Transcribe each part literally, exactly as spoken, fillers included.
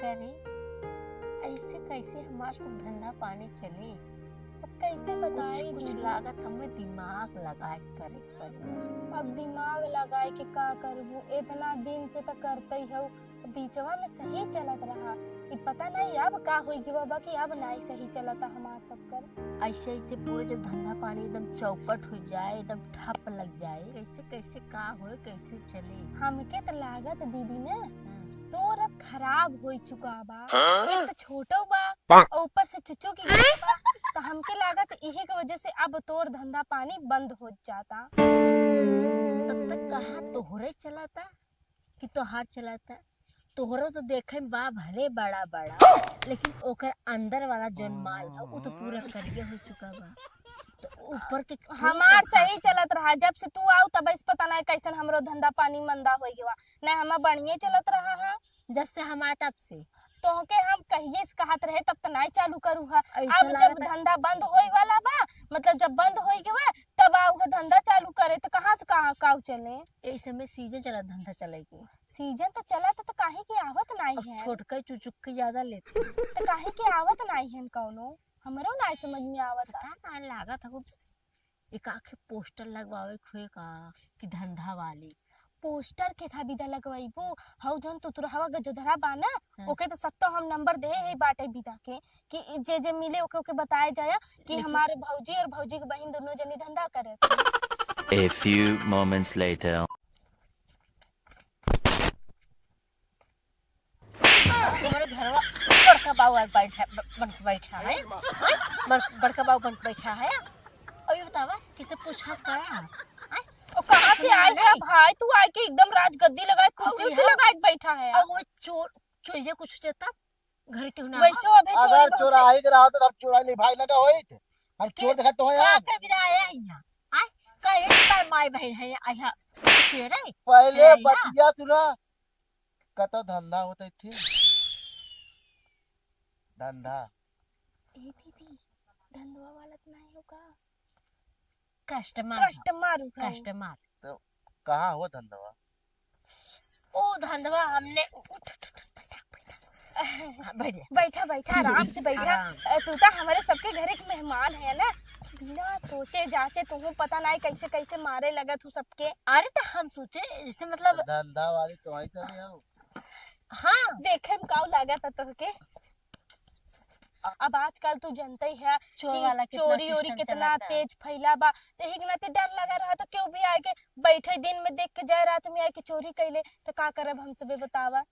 करे, ऐसे कैसे हमार सब धंधा पानी चले? अब कैसे बताई कुछ दीदी? लागत हमें दिमाग लगाए के करे के पड़ी। अब दिमाग लगाए के का करबू? इतना दिन से त करते ही हऊ, बीचवा में सही चलत रहा। ई पता नहीं अब का होई गवा बा कि अब नाई सही चलता हमार सबकर। ऐसे, ऐसे पूरे जब धंधा पानी एकदम चौपट हो जाए, एकदम ठप लग जाए, कैसे, कैसे का होए, कैसे चले? हमके त लागत दीदी ना, हम्म। तोर अब खराब हो चुका बा। हाँ? एक तो छोटो बा, पाक। और ऊपर से चुचो की गई बा। तो हमके लागत इही के वजह से अब तोर धंधा पानी बंद हो जाता। तब तक कहाँ तोहरे चलाता कि तोहार चलाता? तोहरो तो देखे में बा भले बड़ा बड़ा, लेकिन ओकर अंदर वाला जौन माल है, उ तो पूरा करिया हो चुका बा। तो ऊपर के थोड़ी हमार सब सही चलत रहा, जब से तू आऊ तब से पता नहीं कैसन हमरो धंधा पानी मंदा हो गवा। नहीं, हमार बढ़िया चलत रहा है। जब से हम आए तब से। तोहके हम कहिए से कहत रहे, तब त नाई चालू करू है। ऐसा अब जब लागत है धंधा बंद होए वाला बा, मतलब जब बंद होए के बा, तब आऊ है धंधा चालू करे, तो कहाँ से कहाँ काऊ चले? ए समय सीजन चला धंधा चले के। सीजन तो चला तो, तो काहे के आवत नाई अब है? छोटका चुचुक के ज्यादा लेते। तो काहे के आवत नाई है कौनो? हमरो नाई समझ में आवत। पता ना लागत है वो एक आखे पोस्टर लगवावे के हुए का कि धंधा वाली। पोस्टर के था विदा लगवाइबो, हऊ जौन तुतुरहवा गजोधरा बा ना, हाँ। ओके तो सकतो हम नंबर दे ही बाटे विदा के कि जे जे मिले ओके, ओके बताए जाया कि लेकिन हमारे भौजी और भौजी के बहिन दोनों जनी धंधा करे। A few moments later. तुम्हारे घरवा बड़का बाऊ आके बैठा, ब-, बन के बैठा है, हैं? बड़-, बड़का बाऊ बन के बैठा है। और ये बतावा, किसे पूछा से करा? हैं? ओ, कहाँ से आए है भाई? तू आके एकदम राजगद्दी लगाए, कुर्सी उर्सी लगाए के बैठा है। और वो चोर, चोरिया कुछ होते तब घर के ना वैसे अबे चोरी अगर बहुत चोराही के रहा तो हम चोराही ले भाई लगा होइत। हम के चोर देखा तो है का यार। के बिदा आया है यहाँ? आय? कहे पर माई बहन है, आया के रे? पहले है ना? बतिया सुना, कतो धंधा होता है, ठीक? धंधा। ए दीदी, धंधवा वाला तो नहीं होगा? कस्टमर। कस्टमर उठाई। कस्टमर। तो कहाँ हो धंधवा? ओ धंधवा हमने उ-, उठ, उठ, उठ, उठ, बैठा, बैठा। हाँ, बैठ जा। बैठा, बैठा, आराम से बैठा। आराम। अ, तू तो हमारे सबके घर एक मेहमान है ना, बिना सोचे जाचे तुहूँ पता नहीं कैसे, कैसे मारे लगत हूँ सबके। अरे तो हम सोचे जैसे मतलब धंधा वाली तो वहीं से भी हो। हाँ। देखे में काऊ लागत है तोहके? अब आजकल तू जनते ही है चोर कि वाला कितना चोरी ओरी system कितना चलता। तेज फैला बा, तो यही के नाते डर लगा रहा तो केहू भी आके बैठे दिन में देख के जाए, रात में आके चोरी कैले, तो का करब हम सबे बतावा?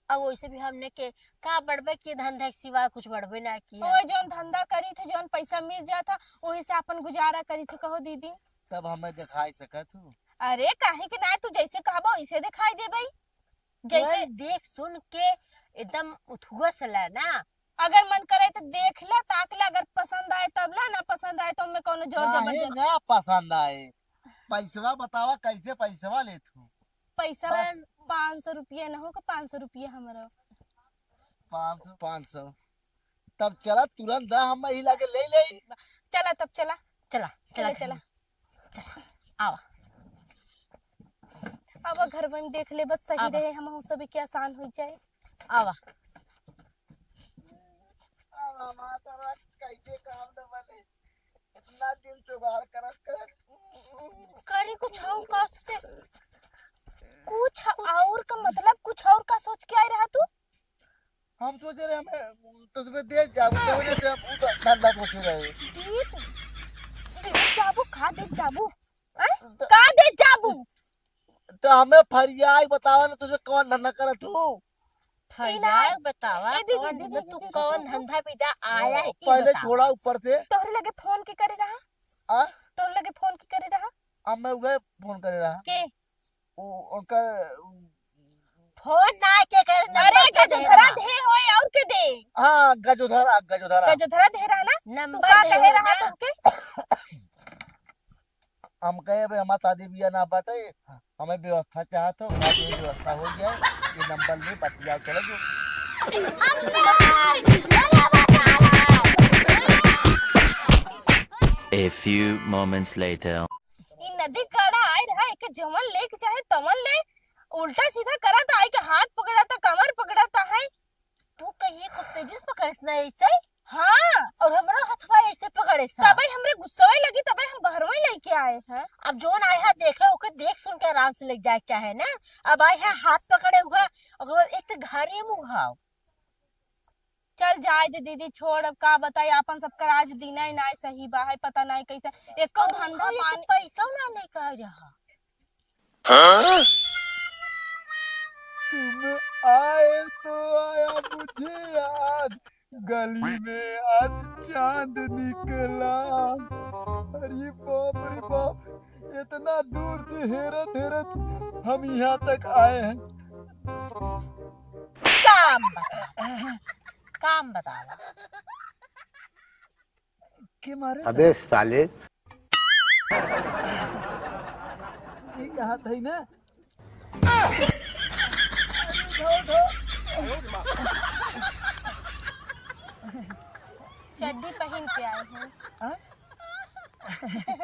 अब वैसे भी हमने के का बढ़बे की धंधा के सिवा कुछ बढ़बे ना की। वो जौन धंधा करी थे, जौन पैसा मिल जाता, वही से अपन गुजारा करी थे, कहो दीदी। तब हमें दिखाई सकत हूँ। अरे काहे के ना, तू जैसे कहबो वैसे दिखाई देबे। जैसे तुरंत देख सुन के एकदम उठुआ से ला ना। अगर मन करे तो देख ले, ताक ले, अगर पसंद आए तब ला, ना पसंद आए तो हमें कौनो जोर काहे जबरदस्ती। ना पसंद आए? पैसवा बतावा, कैसे पैसवा लेत हूँ? पैसा बस। पाँच सौ रुपया न हो, का पाँच सौ रुपया हमारा। पाँच सौ, पाँच सौ। तब चला, तुरंत दा, हम ही लाके ले ले। चला, तब चला। चला, चला, चला, चला। चला, आवा। अब घर में देख ले, बस सही आवा। रहे, हम सभी के आसान हो जाए। आवा। आवा, माता, कैसे काम न बने? इतना दिन जुगाड़ करत, करत। करे कुछ और का सोचे? कुछ कुछ। और का मतलब, कुछ और का सोच के आए रहा तू? हम सोचे रहे, हमें तुझमें दे जाबू, तो वजह से हम उ धंधा सोचे रहे। दे, दे जाबू, का दे जाबू? हैं? तो का दे जाबू? तो हमें फरियाई बतावा ना, तुझे कौन धंधा करत हो? फरियाई बतावा, ए, दीदी, कौन दीदी, धंधा, तू दीदी, कौन दीदी, धंधा बिदा आया है, ई पहले बतावा। छोड़ा ऊपर से। तोहरे लगे फोन के करे रहा? आ? तोहरे लगे फोन के करे रहा? अब मैं उहे फोन करे रहा। के? उ-, उनका फोन ना के करे, अरे, नंबर के दे गजोधरा रहा। दे होए और के दे? हाँ, गजोधरा, गजोधरा। गजोधरा दे रहा ना? तू नंबर का दे कहे रहा ना। तुमके? हम कहे, "अबे हमार शादी बियाह ना बाटे, हमें व्यवस्था चाहत हो, हमारी व्यवस्था हो जाए, ये नंबर ले, बतिया, चले जो।" A few moments later. ई नदी काढ़ा आए रहा, एके जवन लेके चाहे तवन ले, उल्टा सीधा करत आए के हाथ पकड़ाता, कमर पकड़ाता है। करिस ना ऐसे। हाँ। और हमरो हथवा ऐसे पकड़े सा। तबे हमरे गुस्सवे लगी, तबे हम बहरवे लेके आए हैं। अब जोन आए है देखे, ओके देख सुन के आराम से ले जाए के चाहे ना। अब आए है हाथ पकड़े हुआ, ओकर बाद एक तो घरे मुँह हाव। चल जाए दे दीदी, छोड़, अब का बताई, आपन सबकर आज दिना ही नाय सही बा है, पता नाय कैसे एको धंधा अरे, तो पानी। पैसा ना नहीं कह रहा। तुम आए तो आया मुझे याद, गली में आज चांद निकला। अरे बाप रे बाप, इतना दूर से हेरत हेरत हम यहाँ तक आए हैं। काम बता, काम बतावा। के मारे अबे साले। ये कहा था ही ना। चड्डी पहन के आए हैं। हाँ?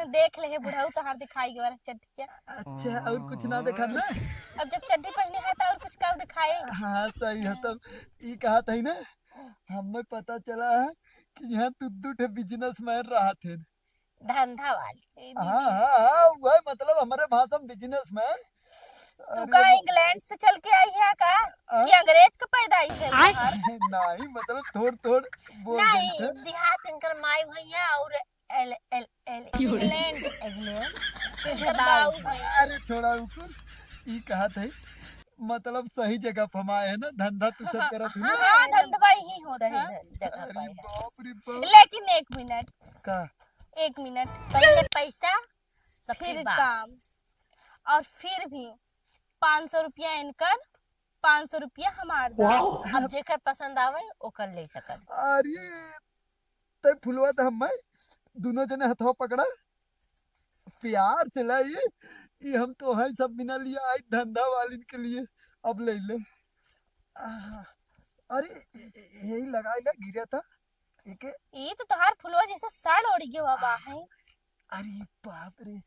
देख ले, हे बुढ़ऊ तोहार दिखाई गवा चड्डी के। अच्छा, और कुछ ना देखा ना? अब जब चड्डी पहने है तो और कुछ का दिखाए? हाँ, सही है। तब ई कहा था ही ना, हमें पता चला है कि यहाँ दू दू ठे बिजनेसमैन रहत हैं। धंधा वाली। हाँ, हाँ, हाँ, वह मतलब हमारे भाषा में बिजनेसमैन। तू अरे का वो इंग्लैंड से चल के आई है का? हाँ? कि अंग्रेज का पैदाइश है आय। तोहार? नहीं, मतलब थोड़ थोड़ बोल नहीं, देते। देहात इनकर माई भैया और एल, एल, एल, क्यों रे? इंग्लैंड, इंग्लैंड। इनकर बाऊ। बाऊ भैया। अरे छोड़ा ऊपर, ई कहा था, मतलब सही जगह पर हम आए हैं ना, धंधा तू सब करत है ना। हाँ, धंधवा ही होता सही है। ध-, जगह अरे पर है। बाप रे बाप। लेकिन एक मिनट। का? एक मिनट। पहले पैसा, तो फिर फिर बात। काम। और फिर भी पाँच सौ रुपया इनकर, पाँच सौ रुपया हमार दाम। वाह। अब जेकर पसंद आवे, ओकर ले सकत। अरे, तै फुलवा तो हम दोनों जने हथवा पकड़ा, प्यार से लाई, ये हम तो है सब बिना लिया आई धंधा वालिन के लिए, अब ले ले। आहा, अरे, य-, य-, यही लगाई ना, गिरा था। एके ई तो तोहार फुलवा जैसे सड़ ओढ़ गयो बा, आ, है। अरे बाप रे,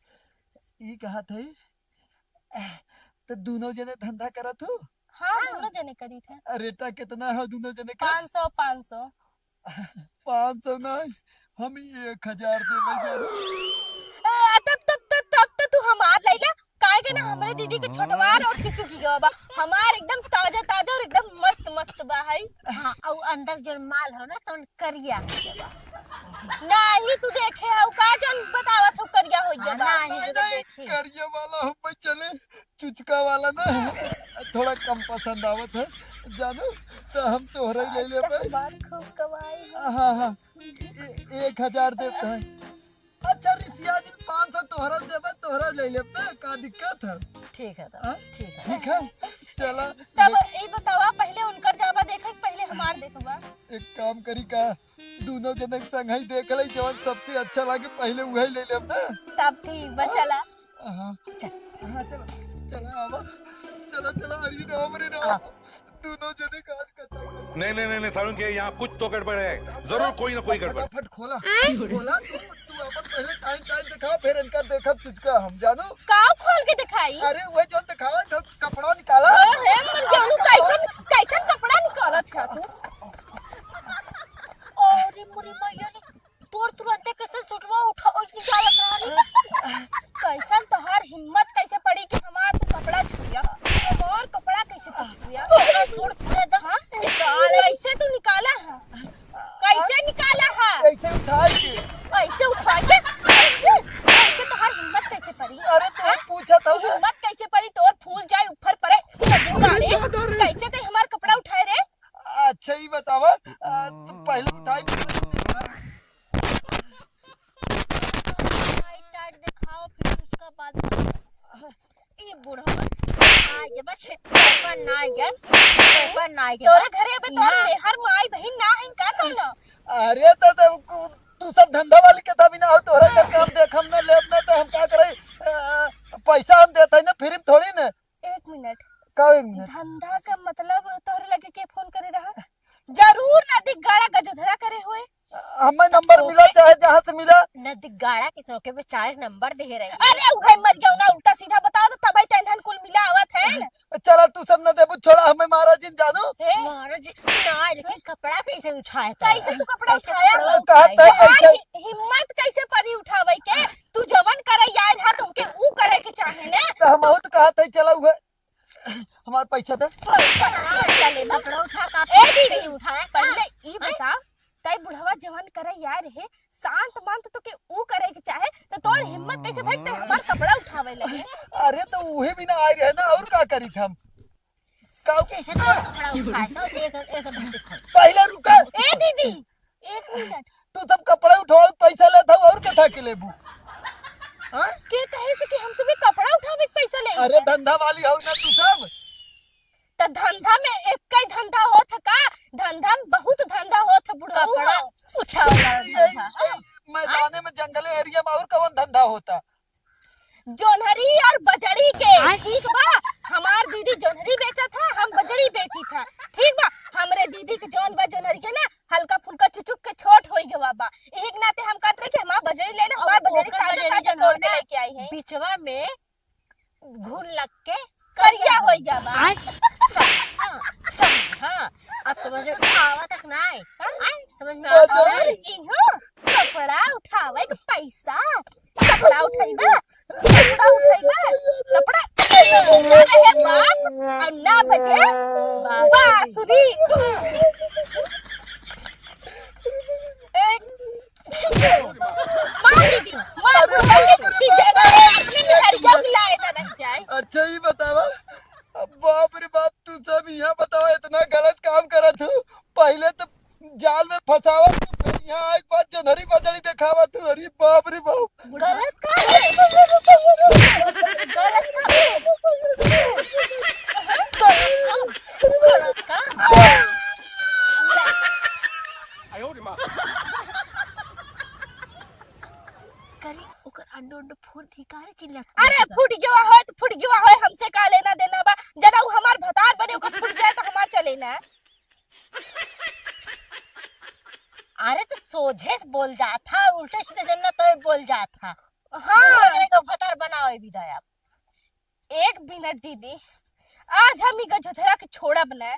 ई कहा थे? तो दोनों जने धंधा करत हो? हाँ, हाँ। दोनों जने करी थे। अ, रेटा कितना है दोनों जने का? पाँच सौ, पाँच सौ। पाँच सौ नहीं, हम एक हजार देबे जानू। ए, तब, तब, तब, तब तो तू हमार लैला, काहे के ना हमरे दीदी के छोटवार और चुचुकी गवा बा। हमार एकदम ताजा, ताजा और एकदम मस्त, मस्त बा है। हाँ, और अंदर जो माल हो ना, तो करिया हो गया बा। नहीं, तू देखे हो का, जौन बतावत हो करिया हो गया बा। नहीं, नहीं, तो नहीं, देखे। करिया वाला हम पे चले, चुचका वाला ना, थोड़ा कम पसंद आवत है, जानू, तो हम तोहरा ही ले लेबे। मार खूब कमाई है। हाँ, हाँ, ए-, ए-, एक हजार देते हैं। अच्छा, रिसिया जी, पाँच सौ तोहरा देबे, तोहरा ले लेब ना, का दिक्कत है? ठीक है, तो हाँ? ठीक है। ठीक है, चला। तब ई बतावा, पहले उनकर जाबा देखा कि पहले हमार देखबा? एक काम करी का, दोनों जने के संग ही देख ले, जवन सबसे अच्छा लागे, पहले उहे ले लेब ना। तब ठीक बा, चला। हाँ। चल। हाँ, चला, चला, आवा। चला, चला, अरे राम, अरे राम। आ। दोनों जने का आज कथा कर। नहीं, नहीं, नहीं, नहीं, सारुण के यहाँ कुछ तो गड़बड़ है। जरूर कोई ना कोई गड़बड़। फटाफट खोला। आय? खोला तू, तू अपन पहले टाइट, टाइट दिखा, फिर इनका देखब चुचका हम, जानू। का खोल के दिखाई? अरे, वह जो दिखावा, जो कपड़ा निकाला। ओ, हे, मर जाऊ, अरे, कपड़ा। कैसन, कैसन कपड़ा निकालत है तू? अरे, मोरी मैया रे, तोर तुरंते कैसे सुटवा उठा, ओइ निकालत रहा रे। कैसन तोहार हिम्मत कैसे पड़ी कि हमार तू कपड़ा छुइया? हमार कपड़ा कैसे तू छुइया? तोहार सूट पूरा एकदम, हाँ? कैसे तू निकाला है? कैसे निकाला है? कैसे उठाई के? कैसे उठाई के? कैसे? कैसे तोहार हिम्मत कैसे पड़ी? अरे तू हाँ? पूछा था ना। हिम्मत कैसे पड़ी? तोर फूल जाए ऊपर पड़े, नदी काढ़े। कैसे ते हमार कपड़ा उठाए रे? अच्छा, ई बतावा, आ, तू पहले उठाई। टाइट, टाइट दिखाओ, फिर उसका बाद। ई बुढ़वा, आ, ये बस पेपर ना आइए, पेपर ना आइए। तोरे घरे अबे तोर यहाँ मेहर माई बहिन ना है, का कहलो? अरे, तो, तो, तू सब धंधा वाली के तभी ना हो, तोहरा सब काम देख हम ना लेब ना, तो हम का करे? आ, पैसा हम देते हैं ना, फ्री में थोड़ी ना। एक मिनट। का एक मिनट? धंधा का मतलब तोहरे लगे के फोन करे रहा? जरूर नदी गाड़ा गजोधरा करे होए। हमें नंबर मिला, चाहे जहाँ से मिला। नदी गाड़ा के सौके पे चार नंबर दे रही। अरे उहे मर गया ना, उल्टा सीधा बताओ तो तबे तेनहन कुल मिला आवत है। चला तू सब न देबू, छोड़ा हमें महाराज जी जानू। ए, महाराज जी, ना, लेकिन कपड़ा कैसे उठाए थे? कैसे तू कपड़ा कैसे उठाया? कपड़ा कहा उठाए? था और ऐसे? हि-, हिम्मत कैसे पड़ी उठावे के? तू जवन करे यार हा, तुमके ऊ करे के चाहे ने। तो हम बहुत कहा था, चला हुआ। हमार पैसा दे। पैसा ले ना। कपड़ा उठा का ए दीदी, उठाया का? पहले ई बता, तई बुढ़वा जवन करे यार हे, शांत मंत तो के ऊ करे के चाहे, तो तोर हिम्मत कैसे भई ते हमार कपड़ा उठावे लगे? अरे तो उहे भी ना आए रहे ना, और का करी हम? का कैसे तो कपड़ा उठाए, तो ऐसे, ऐसे, ऐसे बंद कर। पहले रुका। ए दीदी, एक मिनट। तू सब कपड़ा उठाओ, पैसा लेत हो और कथा के लेबू? हाँ? के कहे से कि हमसे भी कपड़ा उठावे के पैसा ले? अरे धंधा वाली हो ना तू सब। त धंधा में एक ही धंधा होत है का? धंधा में बहुत धंधा होत है बुढ़ऊ कपड़ा हो। उठावे वाला यही, धंधा, यही हाँ। मैदाने में जंगले एरिया में और कौन धंधा होता? जोन्हरी और बजड़ी के, आय। ठीक बा? हमार दीदी जोन्हरी बेचत है, हम बजड़ी बेची था, ठीक बा? हमरे दीदी के जौन बा जोन्हरी के ना, हल्का फुल्का चुचुक के छोट होई गवा बा, यही के नाते हम कहत रहे कि हमार बजड़ी ले ले, हमार और बजड़ी ओकर ताजा बजड़ी ताजा जौन तोड़ के ना, लेके आई है। बिचवा में घुन लग के करिया होई गवा बा। आय। हाँ, हाँ, अब समझ में आवत है कि नाय? हाँ? आय, समझ में आवत है? और इहो कपड़ा उठावे के पैसा कपड़ा उठइबा, कपड़ा उठइबा, कपड़ा उठइबा रहे बस, और ना बजे बांसुरी। ए, मार दीदी, मार अरे दीदी, बाप रे कि बाप। जगह है, अपने मेहरिया मिलाए ना रह जाए। अच्छा, ई बतावा, अब बाप रे बाप, तू सब यहाँ बतावा, इतना गलत काम करत हो। पहले तो जाल में फंसावत तू, फिर यहाँ एक बार जोन्हरी बजड़ी देखावत तू। अरे बाप रे बाप। गलत का है? गलत का है? गलत का? गलत का? करी, ओकर अंडो अंडो फोड़ दी, काहे चिल्लात? अरे फूट गवा होय तो फूट गवा होय, हमसे का लेना देना बा? जना उ हमार भतार बने, ओकर फूट जाए तो हमार चले ना। अरे तो सोझे से बोल जात हा, उल्टे सीधे जन्ना तो बोल जात हा। हाँ। तेरे को भतार बनावे विदाया। एक मिनट दीदी, आज हम ई गजोधरा के छोड़ब न,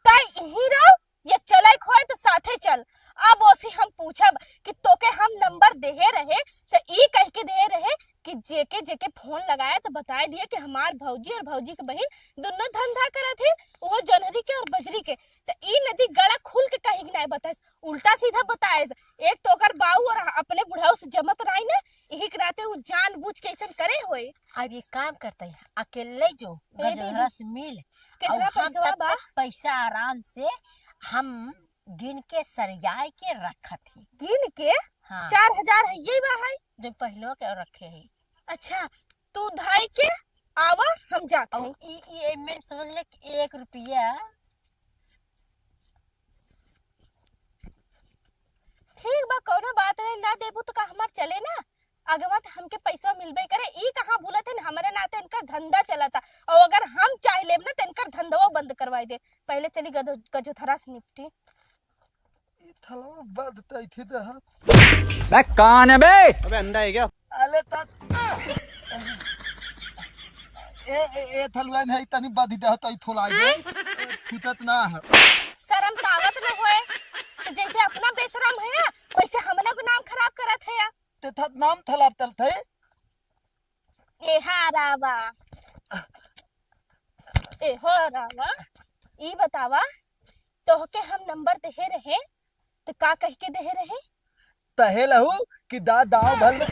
तै इहीं रहो, ये चले खोए तो साथे चल। अब ओसे हम पूछब कि तोके हम नंबर देहे रहे, तो ई कह के देहे रहे कि जेके जेके फोन लगाए तो बताए दिए कि हमार भौजी और भौजी के बहिन दुनो धंधा करत है, वो जोन्हरी के और बजरी के। तो ई नदी गड़ा खुल के कहीं के नाय बताए, उल्टा सीधा बताए। एक तो ओकर बाऊ और अपने बुढ़ऊ से जमत रही ना, यही के नाते उ जानबूझ के ऐसन करे होए। अब ये काम करते हैं, अकेले जो ए दीदी, गजोधरा से मिल, कितना और हम पैसवा तब बा? तक पैसा आराम से हम गिन के सरियाए के रखत ही। गिन के? हाँ। चार हजार है, यही बा है। जो पहलो के रखे है। अच्छा, तू धाई के आवा, हम जात और हई। ई, ई एमे समझ ले कि एक रुपया। ठीक बा, कौनो बात नहीं, ना देबू तो का हमार चले ना? अगवा तो हमके पैसा मिलबे करे, ई कहाँ भूलत है, हमरे नाते इनकर धंधा चलता, और अगर हम चाह लेब ना तो इनकर धंधवा बंद करवाई दे। पहले चली गजो-, गजोधरा से निपटी। ई थलवा बद तैथे दे, हाँ। बे, कौन है बे? अबे, अंधा है क्या? अले त ए, ए, ए, थलुआ नहीं, तनी बदी दे, तई थोलाई दे। ए, फुटत ना है। शर्म तो आवत न होए, तो जैसे अपना बेशरम है, वैसे हमना को नाम खराब करत है। ते था नाम थलाप तल थे। ए हा रावा, ए हो रावा, ई बतावा, तोहके हम नंबर देहे रहे, तो का कह के देहे रहे? तहे लहू कि दा दाव भल में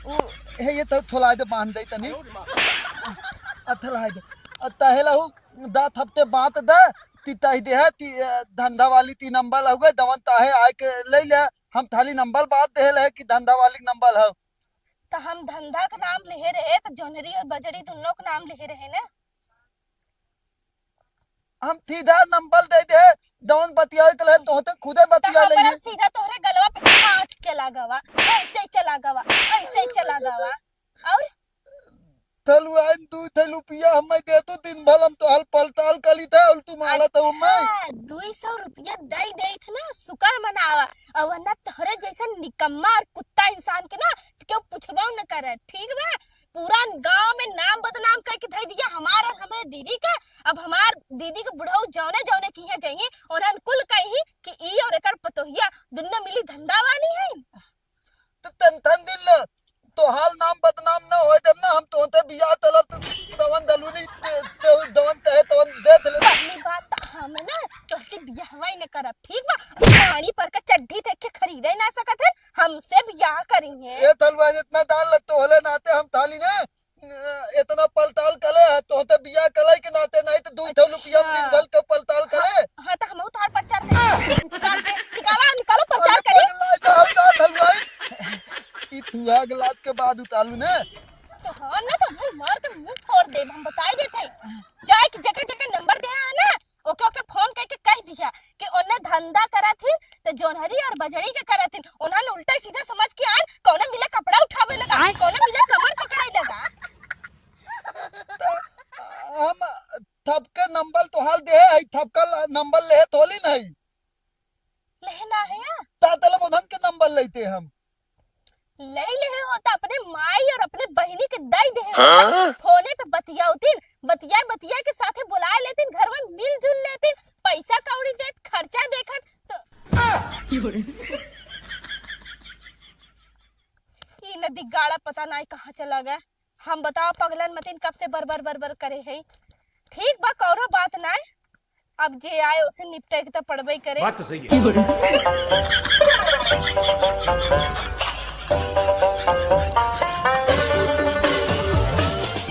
उ, हे, ये तो थोला दे, बांध दे तनी। अथल हाय दे। अ, तहे लहू दा थपते बात दे, ती तही दे है, ती, अ, धंधा वाली ती नंबर लहू गए, दवन ताहे आए के ले ले, हम थाली नंबर बात दे ले कि धंधा वाली नंबर है। तो हम धंधा का नाम लेहे रहे, तो जोन्हरी और बजरी दोनों का नाम लेहे रहे ना। हम सीधा नंबर दे दे, जौन बतियावे के रहे, तोहते खुदे तो बतिया ले। हमरा सीधा तोहरे गलवा पे हाथ चला गवा, ऐसे ही चला गवा, ऐसे ही चला गवा। और थलुआइन दू थे रुपया हमें दे तू, दिन भर हम तोहल पलताल कली थे, और तू माला तो अच्छा, हमें। दुई सौ रुपया दई देत ना, शुक्र मनावा। और वरना तोहरे जैसन निकम्मा और कुत्ता इंसान के ना, केहू पूछबो न करे, ठीक बा? पूरा गांव में नाम बदनाम करके धई दिया हमार और हमरे दीदी का। अब हमार दीदी के बुढ़ऊ जौने जौने किहे जइहीं, उन्हन कुल कइहीं कि ई और एकर पतोहिया दुन्नो मिली धंधा वाली है। तो तन तन दिन ले तोहार नाम बदनाम न होए देब ना, हम तोहते बियाह तलब त तवन दलूली ते, ते, तवन तहे तवन देत ले। पहली बात तो हम ना तोहसे बियाहवा ही न करब, ठीक बा? पानी पर के चड्ढी देख के खरीदे ना सकत है, हमसे बियाह करिहे। ए थलुआ, इतना दान लग तोहले नाते हम थाली ने इतना पलताल कले है, तोहते बियाह कलाई के नाते, नहीं तो दू ठो रुपया अच्छा। दिन भर के पलताल कले। हाँ, हाँ, तो हम उधार प्रचार करें। निकाल दे, निकाला, निकालो प्रचार अरे करी। पगला, जाओ ना थलुआ। ई तू आग लात के बाद उतारू ने। तो हाँ ना, तो भाई मार के मुंह फोड़ देब, हम बताई देत हई। जाए के जगह जगह नंबर दे है ना, ओके ओके फोन करके कह दिया कि ओने धंधा करत ही, तो जोनहरी और बजरी के करत ही, उन्हन उल्टा सीधा समझ के आन, कौनो मिले कपड़ा उठावे लगा, आय। कौनो मिले कमर पकड़ाई लगा। तो हम थपके नंबर तोहार दे है, थपका ला-, नंबर ले थोली नहीं। लेना है या? ता तलब उन्हन के नंबर लेते हम। ले ले हो तो अपने माई और अपने बहिनी के दई दे हो। हाँ? फोने पे बतियाउतिन, बतिया बतिया के साथे बुलाए लेतिन, घर में मिलजुल लेतिन, पैसा कौड़ी देत, खर्चा देखत तो ई नदी गाड़ा पता नाई कहाँ चला गया। हम बताओ पगलन मतिन कब से बर बर बर बर करे है। ठीक बा, कौनो बात नाई, अब जे आए उसे निपटे के तो पड़बे करे। बात तो सही है।